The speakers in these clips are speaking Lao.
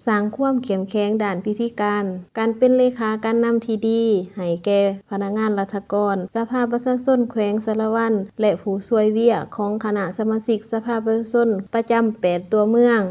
ສ້າງຄວາມເຂັ້ມແຂງດ້ານພິທີການ, ການເປັນເລຂາການນຳທີ່ດີໃຫ້ແກ່ພະນັກງານລັດຖະກອນ, ສະພາປະຊາຊົນແຂວງສາລະວັນ ແລະ ຜູ້ຊ່ວຍວຽກຂອງຄະນະສະມາຊິກສະພາປະຊາຊົນປະຈຳແປດຕົວເມືອງ.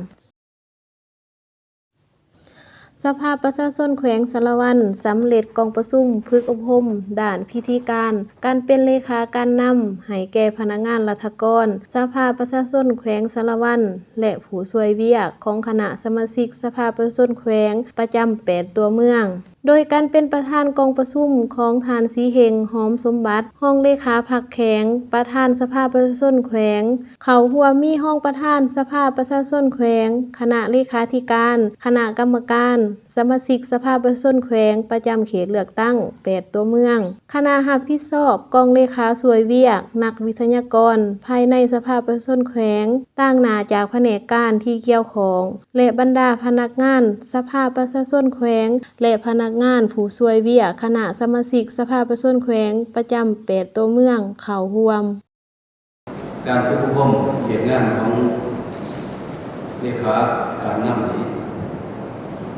ສະພາປະຊາຊົນແຂວງສາລະວັນສຳເລັດກອງປະຊຸມຝຶກອົບຮົມດ້ານພິທີການ ການເປັນເລຂາການນຳໃຫ້ແກ່ພະນັກງານລັດຖະກອນ, ສະພາປະຊາຊົນແຂວງສາລະວັນ ແລະ ຜູ້ຊ່ວຍວຽກຂອງຄະນະສະມາຊິກສະພາປະຊາຊົນແຂວງປະຈຳແປດຕົວເມືອງ. ໂດຍການເປັນປະທານກອງປະຊຸມຂອງທ່ານ ສີເຮັງ ຫອມສົມບັດ ຮອງເລຂາພັກແຂວງ, ປະທານສະພາປະຊາຊົນແຂວງ, ເຂົ້າຮ່ວມມີຮອງປະທານສະພາປະຊາຊົນແຂວງ, ຄະນະເລຂາທິການ, ຄະນະກຳມະການ, ສະມາຊິກສະພາປະຊາຊົນແຂວງປະຈຳເຂດເລືອກຕັ້ງແປດຕົວເມືອງ, ຄະນະຮັບຜິດຊອບ, ກອງເລຂາຊ່ວຍວຽກ, ນັກວິທະຍາກອນພາຍໃນສະພາປະຊາຊົນແຂວງ, ຕາງໜ້າຈາກພະແນກການທີ່ກ່ຽວຂ້ອງ ແລະ ບັນດາພະນັກງານສະພາປະຊາຊົນແຂວງ ແລະ ພະນັກງານຜູ້ຊ່ວຍວຽກຄະນະສະມາຊິກສະພາປະຊາຊົນແຂວງປະຈຳແປດຕົວເມືອງເຂົ້າຮ່ວມ. ການຝຶກອົບຮົມວຽກງານຂອງເລຂາການນຳນີ້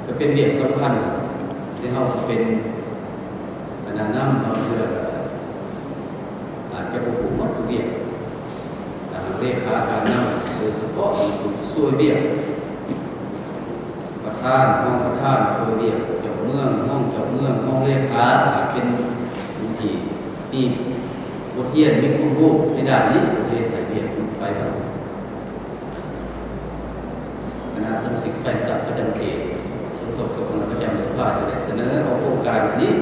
ກໍເປັນວຽກສຳຄັນ ທີ່ເຮົາເປັນຄະນະນຳ ບາງເທື່ອກໍອາດຈະບໍ່ຮູ້ໝົດທຸກວຽກ. ຖ້າຫາກເລຂາການນຳ ໂດຍສະເພາະຜູ້ຊ່ວຍວຽກ ປະທານ, ຮອງປະທານ, ຜູ້ຊ່ວຍວຽກເຈົ້າເມືອງ, ຮອງເຈົ້າເມືອງ, ຮອງເລຂາ ຖ້າເປັນຜູ້ທີ່ມີບົດຮຽນ, ມີຄວາມຮູ້ໃນດ້ານນີ້ ກໍຈະເຮັດໃຫ້ວຽກມັນໄປໄວ. ຄະນະສະມາຊິກສະພາແຫ່ງຊາດປະຈຳເຂດ ສົມທົບກັບຄະນະປະຈຳສະພາ ຈະໄດ້ສະເໜີເອົາໂຄງການອັນນີ້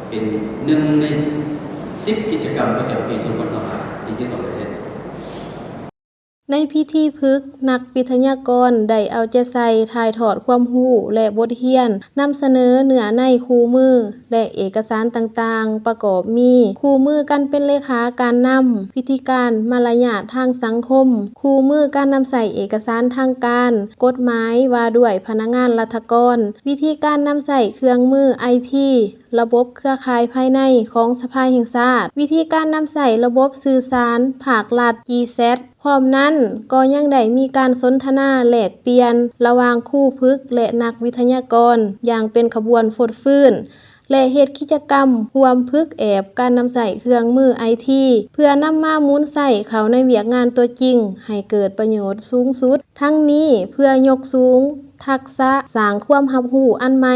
ເປັນໜຶ່ງໃນສິບກິດຈະກຳປະຈຳປີສອງພັນຊາວຫ້າ ທີ່ຈະຕ້ອງໄດ້ເຮັດ. ໃນພິທີຝຶກ, ນັກວິທະຍາກອນໄດ້ເອົາໃຈໃສ່ຖ່າຍທອດຄວາມຮູ້ ແລະ ບົດຮຽນ, ນຳສະເໜີເນື້ອໃນຄູ່ມື ແລະ ເອກະສານຕ່າງໆ ປະກອບມີ ຄູ່ມືການເປັນເລຂາການນຳ, ວິທີການມາລະຍາດທາງສັງຄົມ, ຄູ່ມືການນຳໃຊ້ເອກະສານທາງການ, ກົດໝາຍວ່າດ້ວຍພະນັກງານລັດຖະກອນ, ວິທີການນຳໃຊ້ເຄື່ອງມືໄອທີ, ລະບົບເຄືອຂ່າຍພາຍໃນຂອງສະພາແຫ່ງຊາດ, ວິທີການນຳໃຊ້ລະບົບສື່ສານພາກລັດ ຈີແຊັດ. ພ້ອມນັ້ນກໍຍັງໄດ້ມີການສົນທະນາແລກປ່ຽນລະຫວ່າງຄູຝຶກ ແລະ ນັກວິທະຍາກອນຢ່າງເປັນຂະບວນຟົດຟື້ນ ແລະ ເຮັດກິດຈະກຳຮ່ວມຝຶກແອບການນຳໃຊ້ເຄື່ອງມືໄອທີ ເພື່ອນຳມາໝູນໃຊ້ເຂົ້າໃນວຽກງານຕົວຈິງໃຫ້ເກີດປະໂຫຍດສູງສຸດ. ທັງນີ້ເພື່ອຍົກສູງທັກສະ, ສ້າງຄວາມຮັບຮູ້ອັນໃໝ່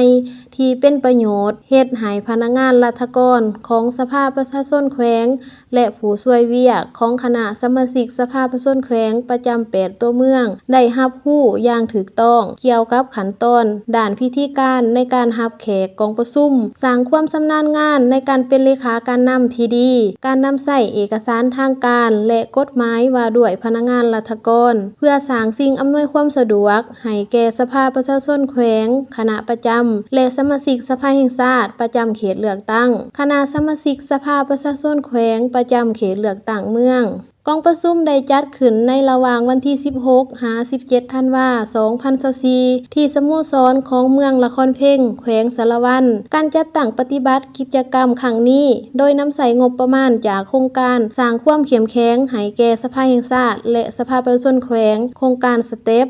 ທີ່ເປັນປະໂຫຍດ, ເຮັດໃຫ້ພະນັກງານລັດຖະກອນຂອງສະພາປະຊາຊົນແຂວງ ແລະ ຜູ້ຊ່ວຍວຽກຂອງຄະນະສະມາຊິກສະພາປະຊາຊົນແຂວງປະຈຳແປດຕົວເມືອງ ໄດ້ຮັບຮູ້ຢ່າງຖືກຕ້ອງກ່ຽວກັບຂັ້ນຕອນດ້ານພິທີການໃນການຮັບແຂກກອງປະຊຸມ, ສ້າງຄວາມຊຳນານງານໃນການເປັນເລຂາການນຳທີ່ດີ, ການນຳໃຊ້ເອກະສານທາງການ ແລະ ກົດໝາຍວ່າດ້ວຍພະນັກງານລັດຖະກອນ, ເພື່ອສ້າງສິ່ງອຳນວຍຄວາມສະດວກ ໃຫ້ແກ່ສະພາປະຊາຊົນແຂວງ, ຄະນະປະຈຳ ແລະ ສະມາຊິກສະພາແຫ່ງຊາດປະຈຳເຂດເລືອກຕັ້ງ, ຄະນະສະມາຊິກສະພາປະຊາຊົນແຂວງປະຈຳເຂດເລືອກຕັ້ງເມືອງ. ກອງປະຊຸມໄດ້ຈັດຂຶ້ນໃນລະຫວ່າງວັນທີສິບຫົກ ຫາ ສິບເຈັດ ທັນວາ ສອງພັນຊາວສີ່ ທີ່ສະໂມສອນຂອງເມືອງລະຄອນເພັງ ແຂວງສາລະວັນ. ການຈັດຕັ້ງປະຕິບັດກິດຈະກຳຄັ້ງນີ້ ໂດຍນຳໃຊ້ງົບປະມານຈາກໂຄງການສ້າງຄວາມເຂັ້ມແຂງໃຫ້ແກ່ສະພາແຫ່ງຊາດ ແລະ ສະພາປະຊາຊົນແຂວງ, ໂຄງການສະເຕັບ